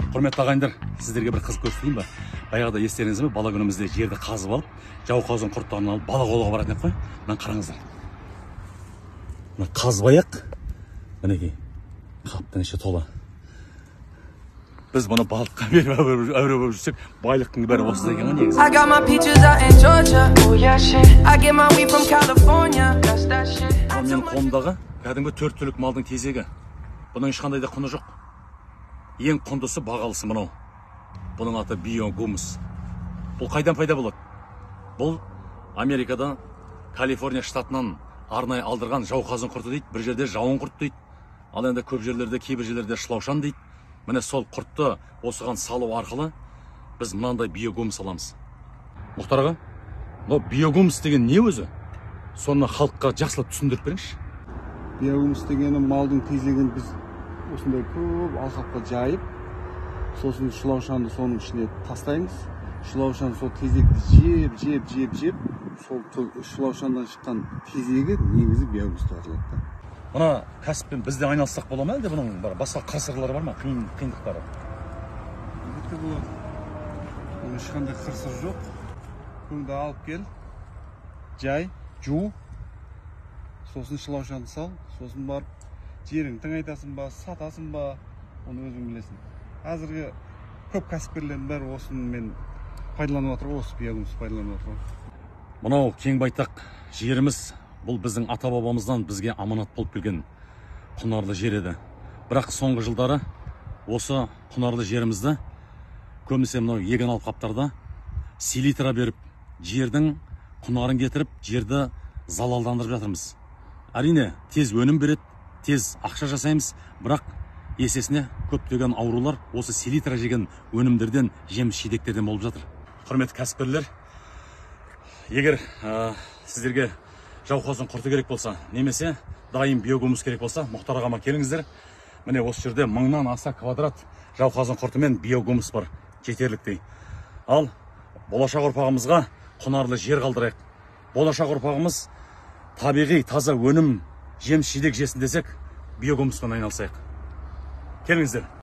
Құрметті ағайындар, сіздерге бір қызық көрсетейін ба? Баяғыда естеріңізде ме, бала күнімізде жерді қазып алып, жауқазын құрттарын алып, бала қолға баратын едік қой. Мына қараңыздар. Мына қазбаяқ, мінекей, қаптың іші тола. Біз бұны балыққа беріп әуре болып жүрсек, байлықтың бәрі осында екен ғой негізі. I got my peaches out in Georgia. Oh yeah, shit. I get my weed from California. That's that shit. Ал менің қолымдағы кәдімгі төрт түлік малдың тезегі. Бұның ешқандай да құны жоқ. Ең құндысы, бағалысы мынау. Бұның аты биогумус. Бұл қайдан пайда болады? Бұл Америкада Калифорния штатынан арнайы алдырған жауқазын құрты дейді, бір жерде жауын құрт дейді. Ал енді көп жерлерде, кейбір жерлерде шылаушан дейді. Міне сол құртты осыған салу арқылы біз мынандай биогумус аламыз. Мұхтар аға, мынау биогумус деген не өзі? Соны халыққа жақсылап түсіндіріп беріңізші. Биогумус дегені малдың тезегін біз осындай көп алқапқа жайып, сосын шылаушанды соның ішіне тастаймыз. Шылаушан сол тезекті жеп, жеп, жеп, жеп, сол шылаушандан шыққан тезегі негізі биогумус деп аталады да. Мына кәсіппен біз де айналыссақ бола ма, әлде бұның бір басқа қыр-сырлары бар ма, қиындықтары? Әлбетте болады. Оның ешқандай қыр-сыры жоқ. Көңді алып кел, жай, жу, сосын шылаушанды сал, сосын барып жеріңді тыңайтасың ба, сатасың ба, оны өзің білесің. Қазіргі көп кәсіпкерлердің бәрі осымен пайдаланып жатыр ғой, осы биогумус пайдаланып жатыр ғой. Мынау кең байтақ жеріміз, бұл біздің ата-бабамыздан бізге аманат болып келген құнарлы жер еді. Бірақ соңғы жылдары осы құнарлы жерімізді көбінесе мынау егін алқаптарда селитра беріп, жердің құнарын кетіріп, жерді залалдандырып жатырмыз. Әрине, тез өнім береді, тез ақша жасаймыз, бірақ есесіне көптеген аурулар осы селитра жеген өнімдерден, жеміс жидектерден болып жатыр. Құрметті кәсіпкерлер, егер сіздерге жауқазын құрты керек болса, немесе дайын биогумус керек болса, Мұхтар ағама келіңіздер. Міне осы жерде 1000-нан аса квадрат жауқазын құрты мен биогумус бар, жетерліктей. Ал болашақ ұрпағымызға құнарлы жер қалдырайық. Болашақ ұрпағымыз табиғи таза өнім, жеміс жидек жесін десек, биогумуспен айналысайық. Келіңіздер.